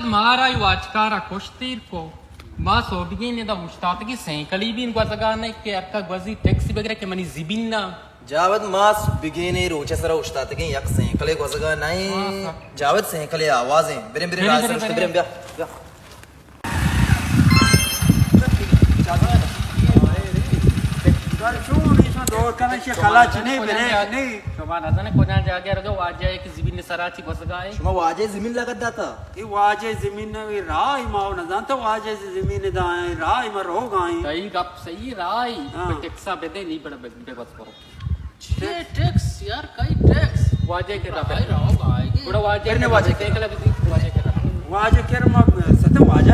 مارا ای واجکارا کشتیر کو۔ ما سوبگین ادا اوشتاتگی سینکلی بین گوزگا نہ کہ ارکا گوزی ٹیکسی بگرے کہ منی زمین نا۔ جاوید، ما سوبگین روچ سرا اوشتاتگین یک سینکلے گوزگا نہ۔ جاوید، سینکلے آوازیں۔ بریں، بریں، بریں، راہ بریں، سرشت بریں۔ بریں، بیا، بیا۔ چون ایشان دور کنن، شما کلا چنے برے، نہیں۔ شما نزانے کجا جاگہ رگا واجہ ایک زمین سرا چی گوزگا ہے۔ شما واجہ زمین لگت داتا؟ اے واجہ زمین نہ، اے راہ ما نزانتا واجہ زمین دائیں، راہ ما روگائیں۔ صحیح گپ، صحیح راہ۔ ہاں۔ ٹیکسا بدے، نہیں بڑا بے، بے بس کرو۔ چے ٹیکس یار، کئی ٹیکس؟ واجہ کے رابطے۔ بھائی، رہو بھائی۔ بڑا واجہ کے رابطے۔ واجہ کے رابطے۔ واجہ کے رابطے۔ واجہ کے رابطے۔ واجہ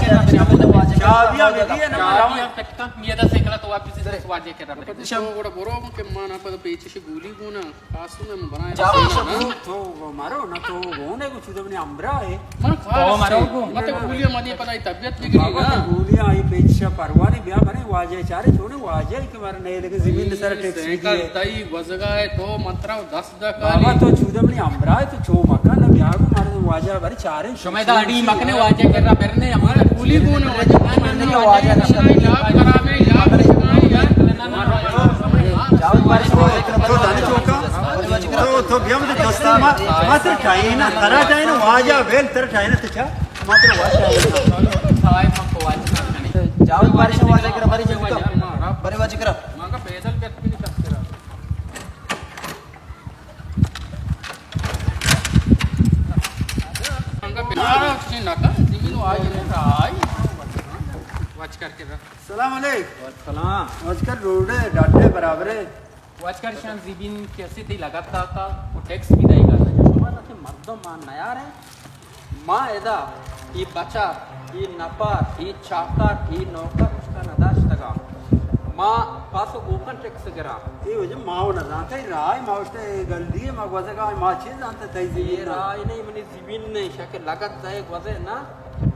کے رابطے۔ چابیاں بھی دیے نا، چابیاں پٹکا، میاں دا سائیکل تو واپس واجہ کے رابطے۔ تو گڑا برو کہ مانا پد پیچش گولی گونا۔ قاسم ء من بنائیں جاو حسین ء نا۔ تو، تو مارو نا، تو گون ہے، کچھ تو اپنے ہمراہ ہے۔ من تو خواست مارو ہے۔ گون۔ مت گولیاں مدی پتہ طبیعت بگڑی بابا نا۔ تو گولیاں آئی پیچ شا پروانی بیا بنے واجہ چارے چونے واجہ ہے کہ مارا نہیں لگے زمین سر ٹیکس بھی سینکل دیے۔ تئی گوزگا ہے تو منترا دس دا بابا کالی۔ تو چودہ اپنے ہمراہ ہے تو چو مکان بیا گو مارا واجہ بری چارے۔ شمئے داڑی مکنے واجہ کرا برنے، ہمارا گولی گون واجہ کرا برنے، واجہ کرا برنے۔ لاپ خراب ہے، لاپ شکائی ہے۔ تو دانی چوکا، تو، تو بیا مجھے دوستا ما، ما تر ٹائنا، ترا ٹائنا، واجہ بیل تر ٹائنا تچا، ما تر واجہ۔ جاؤ بارش واجہ کرا، بارش واجہ کرا، بارش واجہ کرا۔ السلام علیکم۔ وعلیکم السلام۔ آج کل روڈ ہے، ڈاڈے برابر ہے۔ آج کل شان زیبین کیسے تھی لگاتا تھا، وہ ٹیکس بھی دائے گا۔ ہمارا سے مردم مان نیا رہے۔ ما ادا اے بچار، اے نپر، اے چاکر، اے نوکر اشکا نداشتگا۔ ما پاسو گوکن ٹیکس گرا۔ اے وجہ ما و نزانتا، اے راہ ما اشتا اے گلدی ما گوزگا، ما چیز زانتا تئی زمین اے نا۔ راہ نہیں، منی زمین نہیں، شک لگت دے گوزے نا،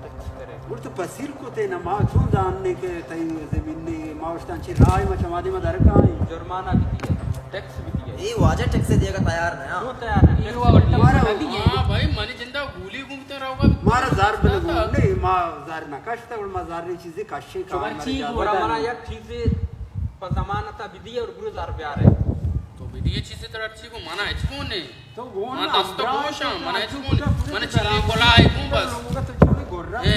ٹیکس کرے۔ گڑا تو پسیر کتے نا، ما چون زاننے کہ تئی زمین نہیں، ما اشتا چی راہ ما چمادی ما درکائیں۔ جرمانہ بھی دیا، ٹیکس بھی دیا۔ اے واجہ ٹیکس دیگا تیار نہ۔ کیوں تیار نہ؟ اے وا الٹا مارا۔ ہاں بھائی، منی جندا گولی گومتے رہوگا۔ مارا زر بلے گون نہیں، ما زر نہ کشتا، اور ما زر چیزیں کشیں کار۔ چی مارا گورا منا یک چیزے پہ ضمانتا بدی اور گرو زر بیارے۔ تو بدی یہ چیزے تر چی کو منا اچ کو نہیں۔ تو گون ما دست گوشاں، منا اچ کو نہیں۔ منا چیزے بلا ہے کو بس۔ تو چونے گورا، اے۔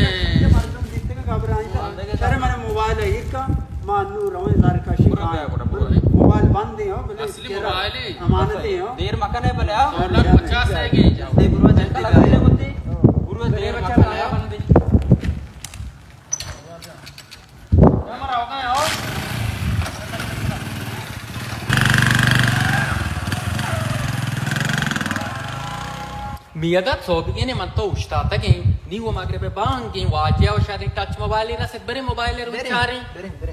مردم دیتے کہ گھبرائیں۔ شر منا موبائل ہے ایک کا۔ ما نو رویں زر کشی برو کان۔ بیا گڑا برو۔ موبائل بند ہے، ہو، بلے اصلی تیرا موبائل ہے۔ امانت ہے، ہو۔ دیر مکن ہے بلے، آ۔ سولہ پچاس ہے گی۔ دے برو جلدی بیا۔ برو دیر مکن ہے۔ میاں داد، سوبگینے من تو اوشتاتگیں، نی و مغرب بانگیں، واجہ و شریں ٹچ موبائلے رسید، برے موبائل رو برے، چاریں۔ برے، برے۔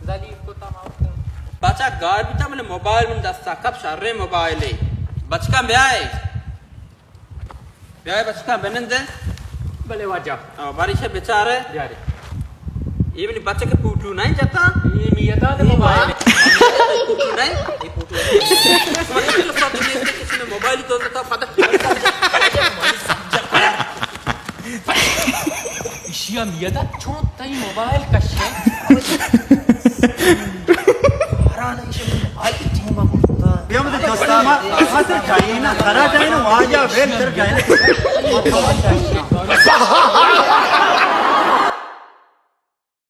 زلیل کو تمام۔ بچا گار بیتا، من موبائل من دستا کپ، شریں موبائلے۔ بچکا بیائے۔ بیائے بچکا بنندے۔ بلے واجہ۔ آ، باری شے بیچارے۔ بیارے۔ اے منی بچک پوٹو نہیں جتا۔ اے میاں داد اے موبائل۔ پوٹو نہیں؟ اے پوٹو نہیں۔ شما چلو سب دنیا سے کسی نے موبائل تو جتا پتہ۔ ایشیا میاں داد چون تئی موبائل کشے؟ بیا مجھے دوستا ما، ما تر ٹائنا، ترا ٹائنا، واجہ بیل تر ٹائنا۔